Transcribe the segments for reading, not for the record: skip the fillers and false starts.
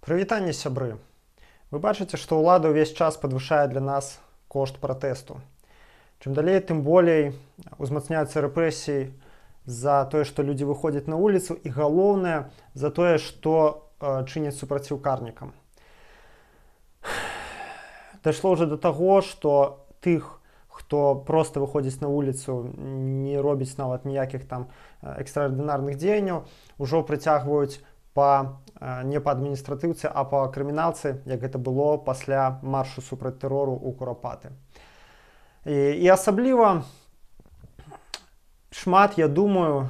Прывітанне, сябры. Вы бачыце, што ўлада ўвесь час падвышае для нас кошт пратэсту. Чым далей, тым болей узмацняюцца рэпрэсіі за тое, што людзі выходзяць на вуліцу, і галоўнае, за тое, што чыняць супраціў карнікам. Дайшло ўжо да таго, што тых, хто проста выходзіць на вуліцу, не робіць нават ніякіх там экстраардынарных дзеянняў, ужо прыцягваюць не па адміністратыўцы, а па крыміналцы, як гэта было пасля маршу супраць тэрору ў Курапаты. І асабліва шмат я думаю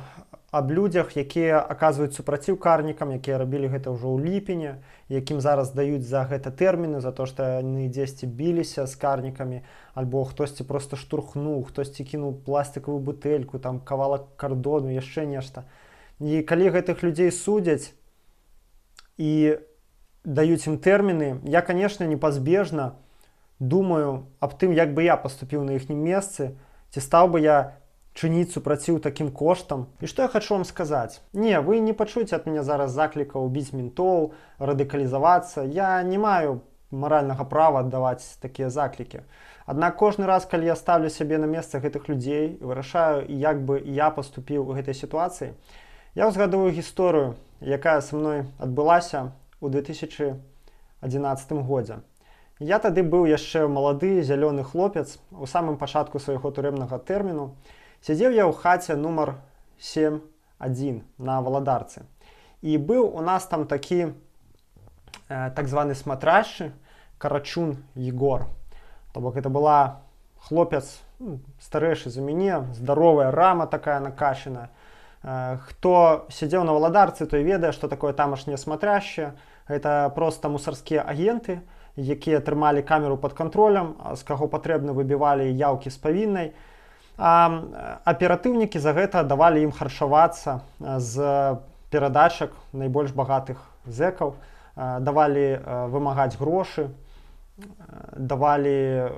аб людзях, якія аказваюць супраціў карнікам, якія рабілі гэта ўжо ў ліпені, якім зараз даюць за гэта тэрміны, за то, што яны дзесьці біліся з карнікамі, альбо хтосьці просто штурхнуў, хтосьці кінуў пластикавую бутэльку, там кавалак кардону, яшчэ нешта. І калі гэтых людзей судзяць і даюць ім тэрміны, я, конечно, непазбежна думаю аб тым, як бы я паступіў на іхнім месцы, ці стаў бы я чыніць супраціў такім коштам. І што я хачу вам сказаць? Не, вы не пачуеце ад мяне зараз заклікаў біць ментоў, радыкалізавацца. Я не маю маральнага права аддаваць такія заклікі. Аднак кожны раз, калі я ставлю сябе на месца гэтых людзей і вырашаю, як бы я паступіў у гэтай сітуацыі, я ўзгадываю гісторыю, якая са мной адбылася ў 2011 годзе. Я тады быў яшчэ малады зялёны хлопец у самым пачатку свайго турэмнага тэрміну. Сядзеў я ў хаце нумар 7-1 на Валадарцы. І быў у нас там такі так званы смотрящий Карачун Егор. То бок это была хлопец, ну, старэйшы за мяне, здаровая рама такая накачаная. Хто сядзеў на Валадарцы, той ведае, што такое тамашнія смотрящие. Гэта проста мусарскія агенты, якія трымалі камеру пад кантролем, з каго патрэбна, выбівалі яўкі з павіннай. А аператыўнікі за гэта давалі ім харчавацца з перадачак найбольш багатых зэкаў, давалі вымагаць грошы, давалі,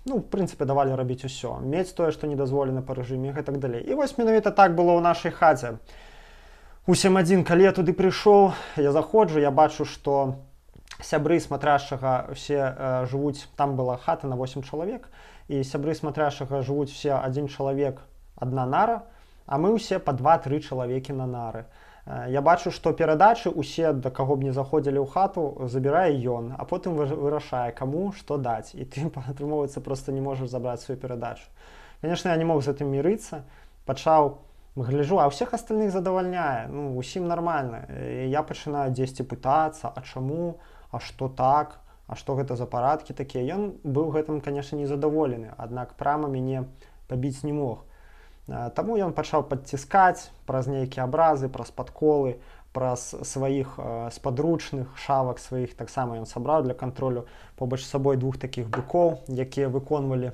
ну, в прынцыпе, давалі рабіць усё, мець тое, што не дазволена па рэжыме, і гэтак далей. І вось менавіта так было ў нашай хаце. У 7-1, калі я туды прыйшоў, я заходжу, я бачу, што сябры смотрящего все жывуць, там была хата на 8 чалавек, і сябры смотрящего жывуць все адзін чалавек, адна нара, а мы ўсе па два-тры чалавекі на нары. Я бачу, што перадачы усе, да каго б не заходзілі ў хату, забірае ён, а потым вырашае, каму што даць, і ты, атрымоўваецца, просто не можаш забраць сваю перадачу. Конечно, я не мог з гэтым мірыцца, пачаў, гляжу, а ўсіх остальных задавальняе, ну, усім нармальна. І я пачынаю дзесьці пытацца, а чаму, а што так, а што гэта за парадкі такія. Ён быў гэтым, конечно, незадаволены, аднак прама мяне пабіць не мог. Таму ён пачаў падціскаць праз нейкія абразы, праз падколы, праз сваіх спадручных, шавак сваіх. Таксама ён сабраў для кантролю побач з сабой двух такіх быкоў, якія выконвалі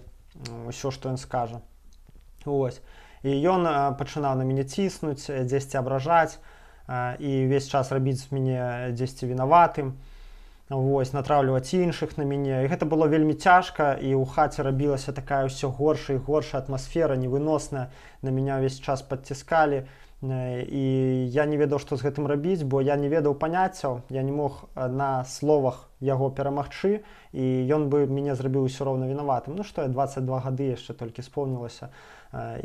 ўсё, што ён скажа. Ось. І ён пачынаў на мяне ціснуць, дзесьці абражаць і ўвесь час рабіць мяне дзесьці вінаватым. Вось, натраўліваць іншых на мяне. І гэта было вельмі цяжка, і ў хаце рабілася такая ўсё горша і горша атмасфера, невыносная. На меня ўвесь час падціскалі. І я не ведаў, што з гэтым рабіць, бо я не ведаў паняццяў, я не мог на словах яго перамагчы, і ён бы мяне зрабіў усё роўна вінаватым. Ну што я, 22 гады яшчэ толькі споўнілася,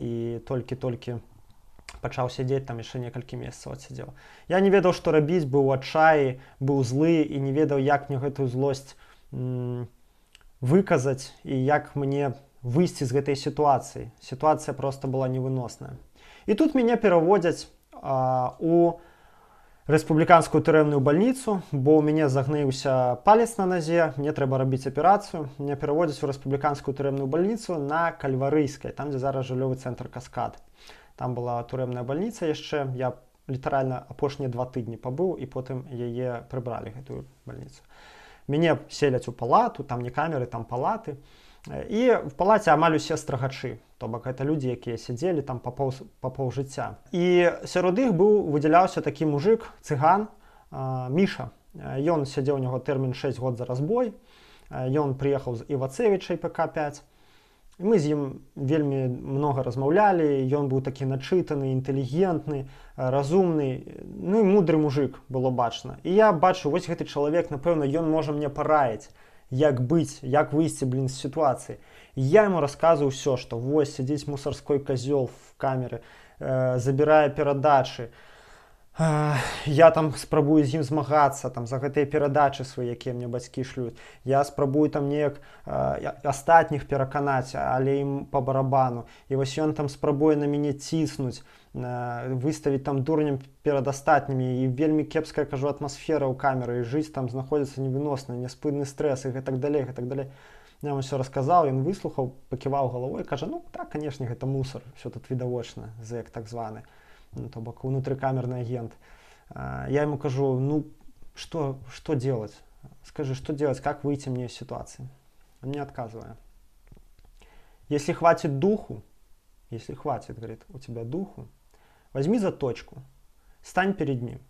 і толькі-толькі пачаў сядзець там, яшчэ некалькі месяцаў адсядзеў. Я не ведаў, што рабіць, быў у адчаі, быў злы і не ведаў, як мне гэтую злосць выказаць і як мне выйсці з гэтай сітуацыі. Сітуацыя просто была невыносная. І тут мяне пераводзяць у рэспубліканскую турэмную бальніцу, бо ў мяне загнаіўся палец на назе, мне трэба рабіць аперацыю. Мне пераводзяць у рэспубліканскую турэмную бальніцу на Кальварыйскай, там, дзе зараз жыллёвы цэнтр «Каскад». Там была турэмная бальніца яшчэ, я літаральна апошнія 2 тыдні пабыў, і потым яе прыбралі, гэтую бальніцу. Мяне селяць у палату, там не камеры, там палаты. І в палаце амаль усе страгачы, то бок гэта людзі, якія сядзелі там па паў жыцця. І сярод іх быў, выдзяляўся такі мужык, цыган, Міша. Ён сядзеў, у няго тэрмін 6 год за разбой. Ён прыехаў з Івацевічай ПК5. І мы з ім вельмі многа размаўлялі, ён быў такі начытаны, інтэлігентны, разумны, ну і мудры мужик, было бачна. І я бачу, вось гэты чалавек, напэўна, ён можа мне параіць, як быць, як выйсці, блин, з сітуацыі. Я ему рассказываю ўсё, што вось сядзіць мусорской козёл в камеры, забірае перадачы, я там спрабую з ім змагацца там за гэтыя перадачы свае, якія мне бацькі шлюць. Я спрабую там неяк астатніх пераканаць, але ім по барабану. І вось ён там спрабуе на мяне ціснуць, выставіць там дурнем перад астатнімі, і вельмі кепская, кажу, атмасфера ў камеры, і жыць там знаходзіцца невыносна, няспынны стрэс і гэтак далей, гэтак далей. Я ему все расказаў, ён выслухаў, паківаў галавой, кажа: «Ну так, канешне, гэта мусор, все тут відавочна, зэк так званы, ну, то бок унутрыкамерны агент». Я ему кажу: «Ну что делать? Скажи, что делать, как выйти мне из ситуации?» Он мне отказывает: «Если хватит духу, если хватит, — говорит, — у тебя духу, возьми заточку, стань перед ним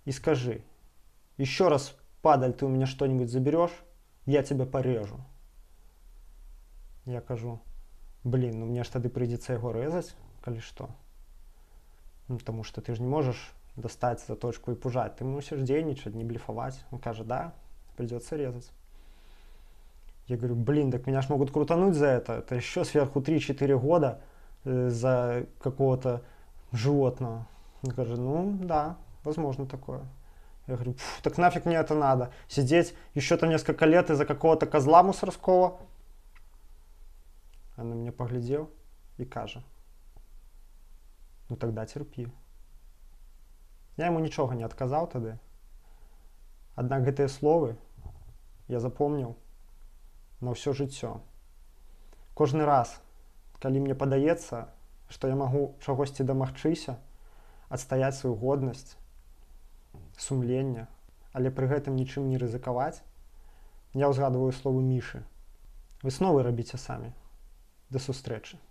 и скажи: еще раз, падаль, ты у меня что-нибудь заберешь, я тебя порежу». Я кажу: «Блин, ну мне ж тады прыйдзецца яго рэзаць, калі што. Ну, потому что ты же не можешь достать заточку и пужать, ты мусіш дзейнічаць, не блефовать». Он кажа: «Да, придется резать». Я говорю: «Блин, так меня ж могут крутануть за это еще сверху 3-4 года за какого-то животного». Он говорит: «Ну да, возможно такое». Я говорю: «Так нафиг мне это надо? Сидеть еще там несколько лет из-за какого-то козла мусорского?» Он на меня поглядел и кажа: «Ну тогда терпи». Я ему нічога не адказаў тады. Аднак гэтыя словы я запомніў на ўсё жыццё. Кожны раз, калі мне падаецца, што я магу чагосьці дамагчыся, адстаяць сваю годнасць, сумлення, але пры гэтым нічым не рызыкаваць, я ўзгадваю словы Мішы. Высновы рабіце самі. Да сустрэчы.